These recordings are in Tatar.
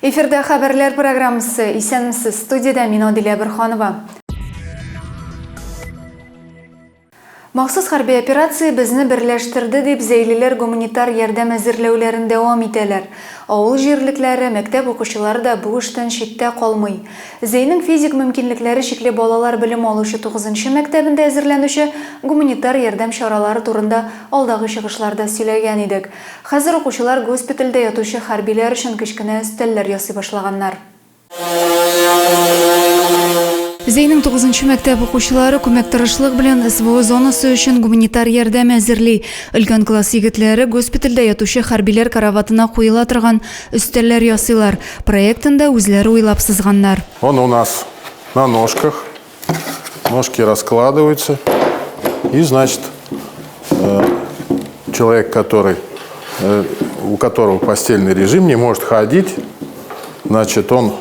Эфирда хәбәрләр программасы. Исәнмесез, студиядә мин Адилә Борһанова. Махсус хәрби операция безне берләштерде, дип зәйлеләр гуманитар ярдәм әзерләүләрен дәвам итәләр. Авыл җирлекләре, мәктәп укучылары да бу эштән читтә калмый. Зәйнең физик мөмкинлекләре чикле балалар белем алучы тугызынчы мәктәбендә әзерләнүче гуманитар ярдәм чаралары турында алдагы чыгышларда сөйләгән идек. Хәзер укучылар госпитальдә ятучы хәрбиләр өчен кечкенә өстәлләр ясый башлаганнар. Зәйнең тугызынчы мәктәп укучылары күмәк тырышлык белән СВО зонасы өчен гуманитар ярдәм әзерли. Өлкән класс егетләре госпитальдә ятучы хәрбиләр караватына куела торган өстәлләр ясыйлар. Проектын да үзләре уйлап сызганнар. Он у нас на ножках. Ножки раскладываются. И, значит, э, человек, который, э, у которого постельный режим, не может ходить, значит, он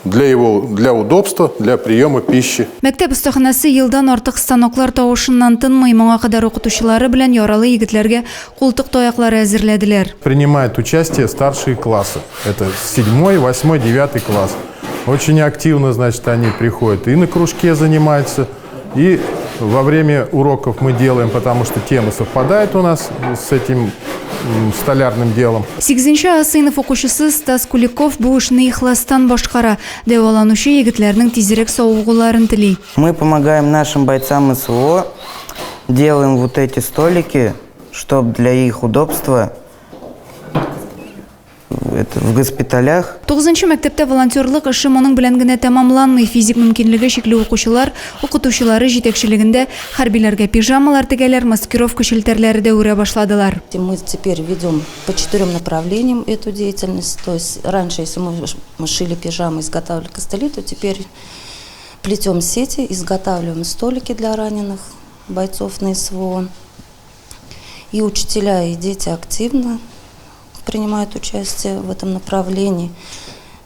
для его для удобства, для приема пищи. Мәктәп остаханәсе елдан артык станоклар тавышыннан тынмый. Моңа кадәр укытучылары белән яралы егетләргә култык таяклары әзерләделәр. Принимают участие старшие классы. Это седьмой, восьмой, девятый класс. Очень активно, значит, они приходят и на кружке занимаются, и во время уроков мы делаем, потому что темы совпадают у нас с этим столярным делом. Сигезенче А сыйныф укучысы Стас Куликов бу эшне ихластан башкара. Дәваланучы егетләрнең тизрәк савыгуларын тели. Мы помогаем нашим бойцам СВО, делаем вот эти столики, чтобы для их удобства это, в госпиталях. Тугызынчы мәктәптә волонтерлык эше моның белән генә тәмамланмый. Физик мөмкинлеге чикле укучылар укытучылары җитәкчелегендә хәрбиләргә пижамалар тегәләр, маскировка челтәрләре дә үрә башладылар. Мы теперь ведем по четырем направлениям эту деятельность. То есть раньше, если мы шили пижамы, изготавливали костыли, то теперь плетем сети, изготавливаем столики для раненых бойцов на СВО. И учителя, и дети активно принимают участие в этом направлении.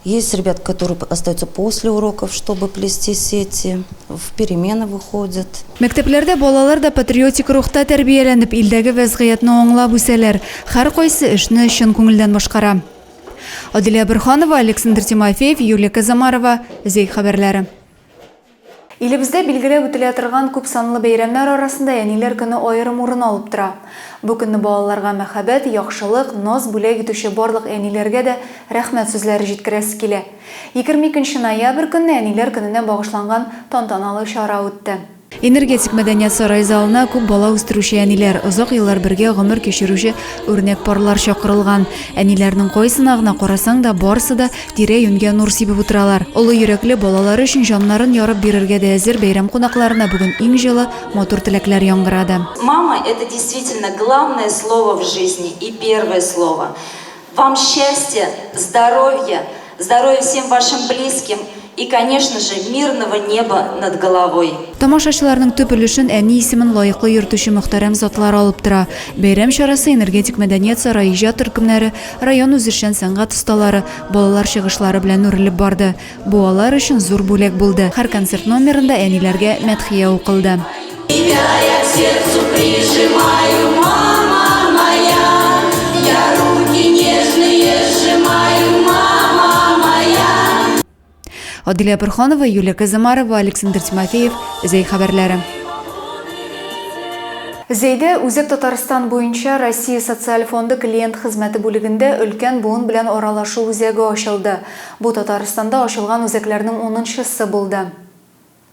Есть ребят, которые остаются после уроков, чтобы плести сети, в перемены выходят. Мәктәпләрдә балалар да патриотик рухта тәрбияләнеп, илдәге вәзгыятьне аңлап үсәләр. Һәркайсы эшне чын күңелдән башкара. Адилә Борһанова, Александр Тимофеев, Юлия Казамарова, Зәй хәбәрләре. Илебездә билгеләп үтелә торган күп санлы бәйрәмнәр арасында Әниләр көне аерым урын алып тора. Бу көнне балаларга мәхәббәт, яхшылык, наз бүләк итүче барлык әниләргә дә рәхмәт сүзләре җиткерәсе килә. 22 ноябрь көнне Әниләр көненә багышланган тантаналы чара үтте. Энергетик мәдәният сарае залына күп бала үстерүче әниләр, озак еллар бергә гомер кичерүче үрнәк парлар чакырылган. Әниләрнең кайсына гына карасаң да, барысы да тирә-юньгә нур сибеп утыралар. Олы йөрәкле, балалары өчен җаннарын ярып бирергә дә әзер бәйрәм кунакларына бүген иң җылы, матур теләкләр яңгырады. Мама, это действительно главное слово в жизни и первое слово. Вам счастья, здоровья, здоровья всем вашим близким и, конечно же, мирного неба над головой. Тамашачыларның төп өлешен әни исемен лаеклы йөртүче мөхтәрәм затлар алып тора. Бәйрәм чарасы Энергетик мәдәният сарае иҗат төркемнәре, район үзешчән сәнгать осталары, балалар чыгышлары белән үрелеп барды. Бу алар өчен зур бүләк булды. Һәр концерт номерында әниләргә мәдхия укылды. Тебя я к сердцу прижимаю, мама моя, Я руки нежные сжимаю, мама моя. Адилә Борһанова, Юлия Казамарова, Александр Тимофеев, Зәй хәбәрләре. Зәйдә Үзәк Татарстан буенча Россия Социаль фонды клиент хезмәте бүлегендә өлкән буын белән аралашу үзәге ачылды. Бу Татарстанда ачылган үзәкләрнең унынчысы булды.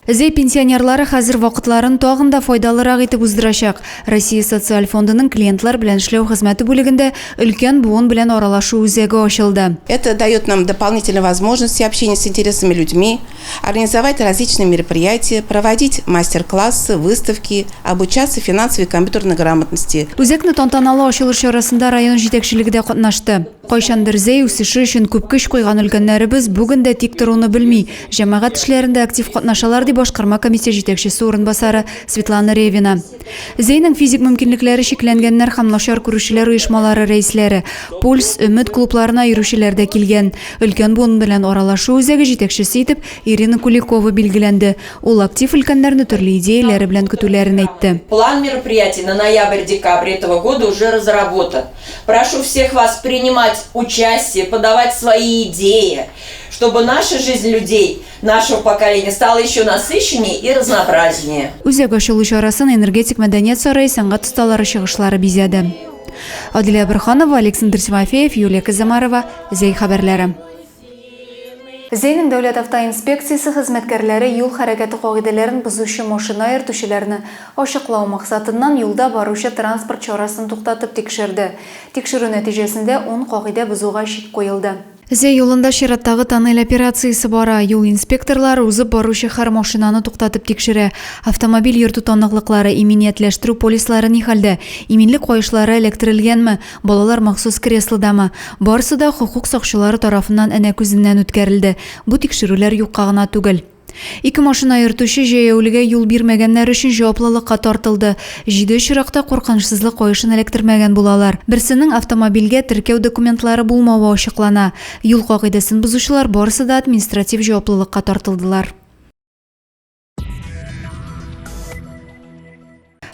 Зәй пенсионерлары хәзер вакытларын тагын да файдалырак итеп уздырачак. Россия Социаль фондының клиентлар белән эшләү хезмәте бүлегендә өлкән буын белән аралашу үзәге ачылды. Это дает нам дополнительные возможности общения с интересными людьми, организовать различные мероприятия, проводить мастер-классы, выставки, обучаться финансовой и компьютерной грамотности. Үзәкне тантаналы ачылыш чарасында район җитәкчелеге дә катнашты. Кайчандыр Зәй үсеше өчен күп көч куйган өлкәннәребез бүген дә тик торуны белми, җәмәгать эшләрендә актив катнашалар, ди башкарма комитет җитәкчесе урынбасары Светлана Ревина. Зәйнең физик мөмкинлекләре чикләнгәннәр һәм начар күрүчеләр оешмалары рәисләре, Пульс, Өмет клубларына йөрүчеләр дә килгән. Өлкән буын белән аралашу үзәге җитәкчесе итеп Ирина Куликова билгеләнде. Ул актив өлкәннәрне төрле идеяләре белән көтүләрен әйтте. План мероприятий на ноябрь-декабрь этого года уже разработан. Прошу всех вас принимать принимать участие, подавать свои идеи, чтобы наша жизнь людей, нашего поколения стала еще насыщеннее и разнообразнее. Үзәк ачылу чарасын Энергетик мәдәният сарае сәнгать осталары чыгышлары бизәде. Адилә Борһанова, Александр Тимофеев, Юлия Казамарова, Зәй хәбәрләре. Зәйнең дәүләт автоинспекциясе хезмәткәрләре юл хәрәкәте кагыйдәләрен бозучы машина йөртүчеләрне ачыклау максатыннан юлда баручы транспорт чарасын туктатып тикшерде. Тикшерү нәтиҗәсендә ун кагыйдә бозуга чик куелды. Зәй юлында чираттагы тоннель операциясе бара. Юл инспекторлары узып баручы һәр машинаны туктатып тикшерә. Автомобиль йөртү таныклыклары, иминиятләштерү полислары ни хәлдә, иминлек каешлары эләктерелгәнме, балалар махсус креслодамы? Барысы да хокук сакчылары тарафыннан энә күзеннән үткәрелде. Бу тикшерүләр юкка гына түгел. Ике машина йөртүче җәяүлегә юл бирмәгәннәр өчен җаваплылыкка тартылды. Җиде очракта куркынычсызлык каешын эләктермәгән булалар. Берсенең автомобильгә теркәү документлары булмавы ачыклана. Юл кагыйдәсен бозучылар барысы да административ җаваплылыкка тартылдылар.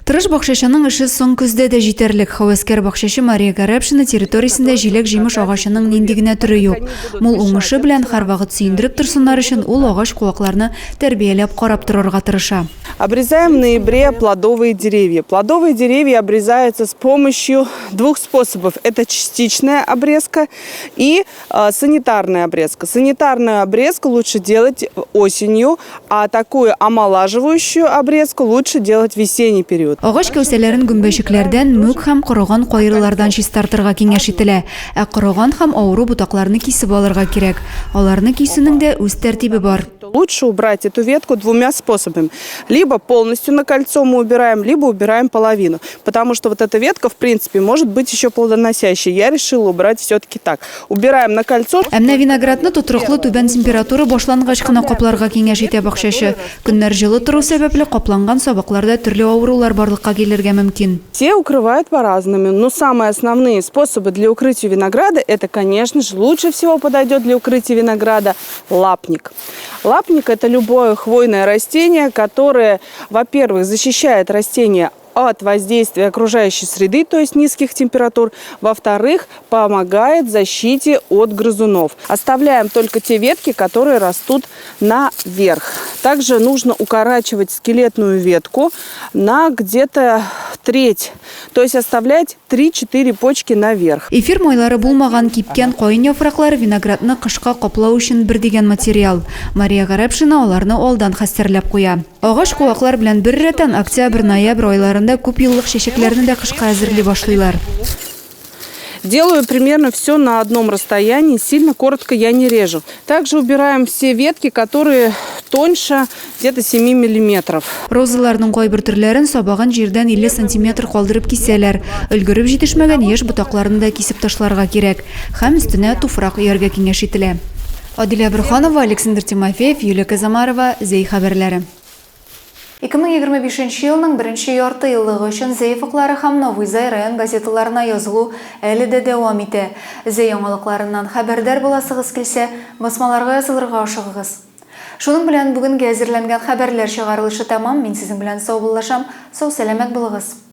Тырыш бакчачының эше соң көздә дә җитәрлек. Һәвәскәр бакчачы Мария Гарәпшина территориясендә җиләк-җимеш агачының нинди генә төре юк. Мул уңышы белән һәрвакыт сөендереп торсыннар өчен ул агач-куакларны тәрбияләп карап торырга тырыша. Обрезаем в ноябре плодовые деревья. Плодовые деревья обрезаются с помощью двух способов. Это частичная обрезка и санитарная обрезка. Санитарную обрезку лучше делать осенью, а такую омолаживающую обрезку лучше делать в весенний период. Агач кәүсәләрен гөмбәчекләрдән, мүк һәм корыган каерылардан чистартырга киңәш ителә. Ә корыган һәм авыру ботакларны кисеп алырга кирәк. Аларны кисүнең дә үз тәртибе бар. Лучше убрать эту ветку двумя способами. Либо полностью на кольцо мы убираем, либо убираем половину. Потому что вот эта ветка, в принципе, может быть еще плодоносящей. Я решила убрать все-таки так. Убираем на кольцо. Ә менә виноградны тотрыклы түбән температура башлангач кына капларга киңәш итә бакчачы. Көннәр җылы тору сәбәпле, капланган сабакларда төрле авырулар барлыкка килергә мөмкин. Все укрывают по-разному, но самые основные способы для укрытия винограда, это, конечно же, лучше всего подойдет для укрытия винограда лапник. Лапник – это любое хвойное растение, которое, во-первых, защищает растение от воздействия окружающей среды, то есть низких температур. Во-вторых, помогает защите от грызунов. Оставляем только те ветки, которые растут наверх. Также нужно укорачивать скелетную ветку на где-то треть, то есть оставлять 3-4 почки наверх. Эфир майлары булмаган кипкән каен яфраклары виноградны кышка каплау өчен бер дигән материал. Мария Гарәпшина аларны алдан хәстәрләп куя. Агач-куаклар белән беррәттән октябрь-ноябрь айларында күпьеллык чәчәкләрне дә кышка әзерли башлыйлар. Делаю примерно все на одном расстоянии, сильно коротко я не режу. Также убираем все ветки, которые тоньше где-то 7 миллиметров. Розаларның кайбер төрләрен сабагын җирдән 50 сантиметр калдырып кисәләр. Өлгереп җитешмәгән яшь ботакларны да кисеп ташларга кирәк. Һәм өстенә туфрак өяргә киңәш ителә. Адилә Борһанова, Александр Тимофеев, Юлия Казамарова, Зәй хәбәрләре. 2025 нче елның беренче ярты еллыгы өчен Зәй офыклары һәм Новый Зай район газеталарына язылу әле дә дәвам итә. Зәй яңалыкларыннан хәбәрдар буласыгыз килсә, басмаларга язылырга ашыгыгыз. Шуның белән бүгенгә әзерләнгән хәбәрләр чыгарылышы тәмам, мин сезнең белән саубуллашам, сау-сәламәт булыгыз!